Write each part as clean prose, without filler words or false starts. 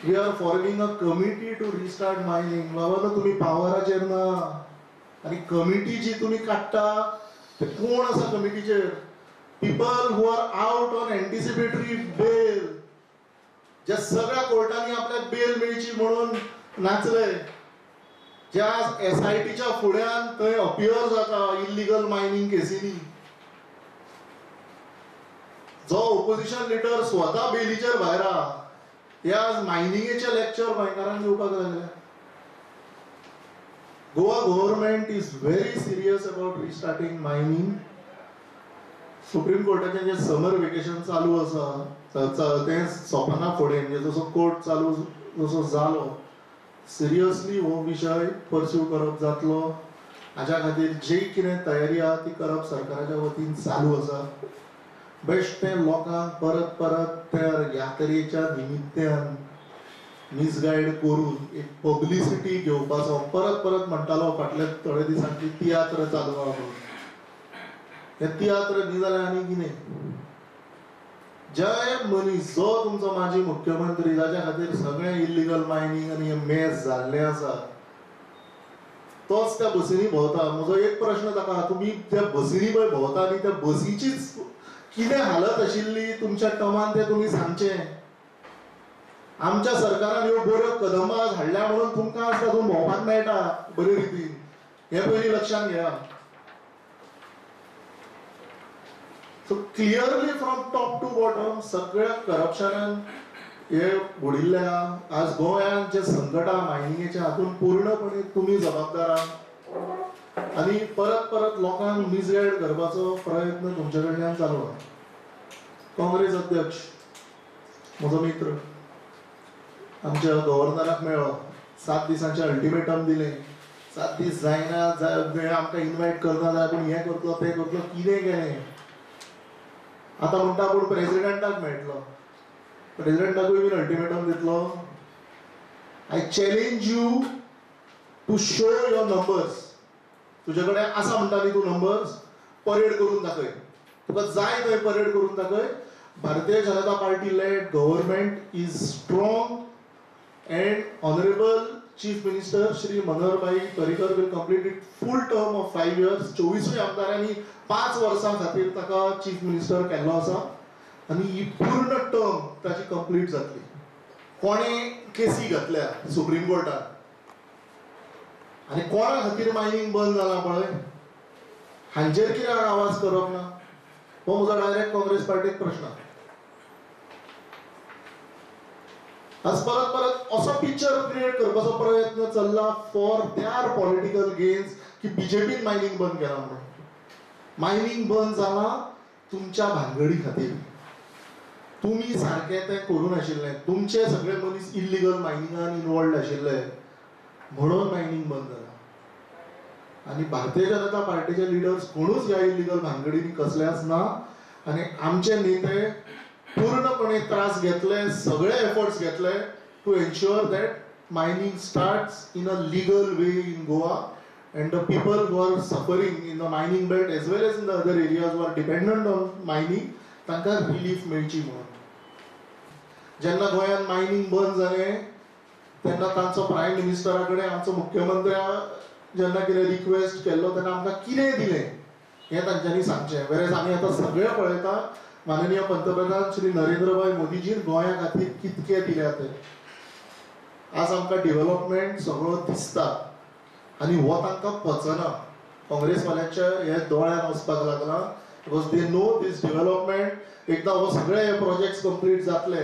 We are forming a committee to restart mining. बाबा तुमी पावराचेर ना आनी कमिटी जी तुमी काडटा ते कोण आसा कमिटीचेर? People who are out on anticipatory bail, ज्या सगळ्या कोर्टांनी आपल्याक बेल मेळची म्हणून नाचले, ज्या एसआयटीच्या फुड्यान थंय अपियर जाता इल्लिगल मायनींग केसींनी, जो ओपोजिशन लिडर स्वता बेलीचेर भायर आहा, हे आज मायनिंगेचे लेक्चर गोंयकारांक दिवपाक लागले. Goa government is very serious about restarting mining. Supreme कोर्टाचें जें समर वेकेशन चालू आसा तें सोंपना फुडें, म्हणजे जसो कोर्ट चालू जसो जालो सिरियसली हो विशय परस्यू करप जातलो. हाज्या खातीर जी कितें तयारी आहा ती करप सरकाराच्या वतीन चालू आसा. बेश्टें लोकांक परत परत त्या यात्रेच्या निमित्त्यान मिसगायड करून एक पब्लिसिटी घेवपाचो परत परत म्हणटालो फाटल्या थोड्या दिसांची तियात्र चालू आहा म्हणून. हे तियात्र न्ही जाल्यार आनी कितें? जय मनीस जो तुमचो माजी मुख्यमंत्री जाच्या खातीर सगळें इल्लिगल मायनींग आनी हें मेस जाल्लें आसा तोच त्या बसींनी भोंवता. म्हजो एक प्रश्न ताका, तुमी त्या बसींनी पळय भोंवता आनी त्या बसीचीच कितें हालत आशिल्ली तुमच्या टर्मान तें तुमी सांगचें. आमच्या सरकारान ह्यो बऱ्यो कदंबा हाडल्या म्हणून तुमकां आज तातूंत भोंवपाक मेळटा बरे रितीन, हें पयलीं लक्षांत घेया. So clearly from top to bottom सगळ्या करप्शनान हे बुडिल्ले आहा. आज गोंयांत जे संकट आहा मायनिंगेच्या हातूंत पूर्णपणे तुमी जबाबदार आहा आनी परत परत लोकांक मिसगायड करपाचो प्रयत्न तुमच्या कडल्यान चालू आहा. काँग्रेस अध्यक्ष म्हजो मित्र आमच्या गव्हर्नराक मेळ्ळो, 7 दिसांचें अल्टिमेटम दिलें. 7 दीस जायना आमकां इनवायट करना जाय, पूण हें करतलो तें करतलो कितें केलें. आतां म्हणटा आपूण प्रेजिडेंटाक मेळटलो, प्रेजिडेंटाकूय बीन अल्टिमेटम दितलो. I challenge you to show your numbers. तुजे कडेन आसा म्हणटा न्ही तूं नंबर्स, परेड करून दाखय, तुका जाय थंय परेड करून दाखय. Bharatiya Janata Party led government is strong and honourable chief minister Shri Manohar Bhai Parrikar will complete it full term of 5 years. 24 आमदारांनी 5 वर्सां खातीर ताका चीफ मिनिस्टर केल्लो आसा आनी ही पूर्ण टर्म ताची कंप्लीट जातली. कोणें केसी घातल्या सुप्रीम कोर्टान आनी कोणा खातीर मायनींग बंद जालां पळय, हांचेर कित्याक आवाज करप ना? हो म्हजो डायरेक्ट काँग्रेस पार्टीक प्रश्न. आज परत परत असो पिक्चर क्रिएट करपाचो प्रयत्न चल्ला फॉर their political gains की बीजेपीन मायनींग बंद केलां म्हणून. मायनींग बंद जालां तुमच्या भानगडी खातीर. तुमी सारकें तें करूं नाशिल्लें, तुमचे सगळे मनीस इल्लिगल मायनिंगान इनवॉल्ड आशिल्ले म्हणून मायनींग बंद जालां. आनी भारतीय जनता पार्टीचे लिडर्स कोणूच ह्या इल्लिगल भानगडींनी कसल्याच ना आनी आमचे नेते पूर्णपणे त्रास घेतले, सगळे एफर्ट्स घेतले to ensure that mining starts in a legal way in Goa and the people who are suffering in the mining belt as well as in the other areas who are dependent on mining तांकां relief मेळची म्हणून. जेन्ना गोंयांत mining बंद जालें तेन्ना तांचो prime मिनिस्टरा कडेन आमचो मुख्यमंत्र्या जेन्ना कितें रिक्वेस्ट केल्लो तेन्ना आमकां कितें दिलें हें तांच्यांनी सांगचें. वेरेज आमी आतां सगळें पळयता माननीय पंतप्रधान श्री नरेंद्रभाई मोदीजीन गोंया खातीर कितके दिल्या ते. आज आमकां डेव्हलपमेंट सगळो दिसता आनी हो तांकां पचना. काँग्रेसवाल्यांच्या हे दोळ्यान वचपाक लागला because they know this development. एकदां हो सगळे हे प्रोजेक्ट्स कंप्लीट जातले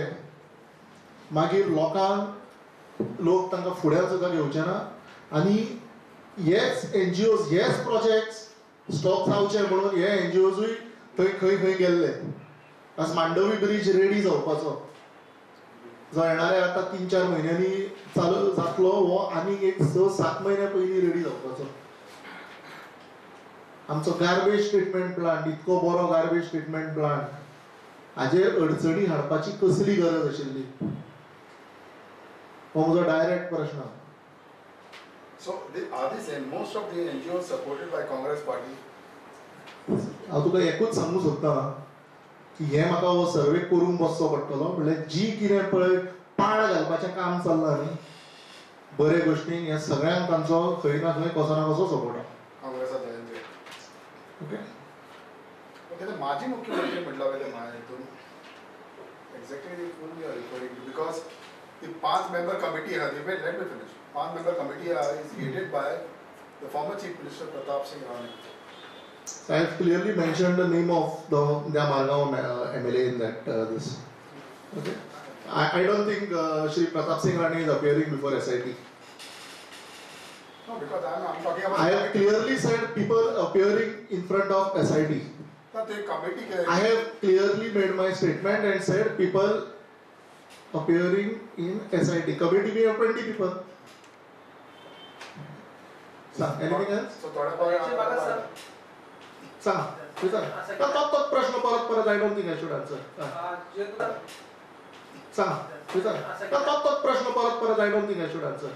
मागीर लोकांक लोक तांकां फुड्यान सुद्दां घेवचे ना आनी हेच एनजीओज हेच प्रोजेक्ट्स स्टॉप जावचे म्हणून हे एनजीओजूय थंय खंय खंय गेल्ले. आज मांडवी ब्रीज रेडी जावपाचो जो येणारे आतां 3-4 म्हयन्यांनी चालू जातलो, हो आनीक एक 6-7 म्हयन्या पयलीं रेडी जावपाचो. आमचो गार्बेज ट्रिटमेंट प्लांट इतको बरो गार्बेज ट्रिटमेंट प्लांट हाजेर अडचणी हाडपाची कसली गरज आशिल्ली? हो म्हजो डायरेक्ट प्रश्न. So are these most of the NGOs supported by Congress party? हांव तुका एकूच सांगूंक सोदता की हें म्हाका हो सर्वे करूंक बसचो पडटलो. म्हणल्यार जी कितें पळय पाळ घालपाचें काम चल्लां न्ही, बरे गोश्टीन ह्या सगळ्यांक तांचो खंय ना खंय कसो ना कसो सपोर्ट आसा. काँग्रेसाचो. ओके. ओके, माजी मुख्यमंत्री म्हटला पळय हितून exactly whom you are referring to, because the 5 member committee आहा, wait, let me finish. 5 member committee is headed by the former Chief Minister Pratap Singh Rane. So I have clearly mentioned the name of the Margao MLA in that this. Okay. I don't think Shri Pratap Singh Rane is appearing before SIT. No, because I'm talking about. I have clearly said people appearing in front of SIT. But the committee. I have clearly made my statement and said people appearing in SIT. Committee we have 20 people. Sir, anything else? So थोड्या. सांग, विचार. तो प्रश्न परत परत I don't think I should answer. सांग, विचार. तो प्रश्न परत परत I don't think I should answer.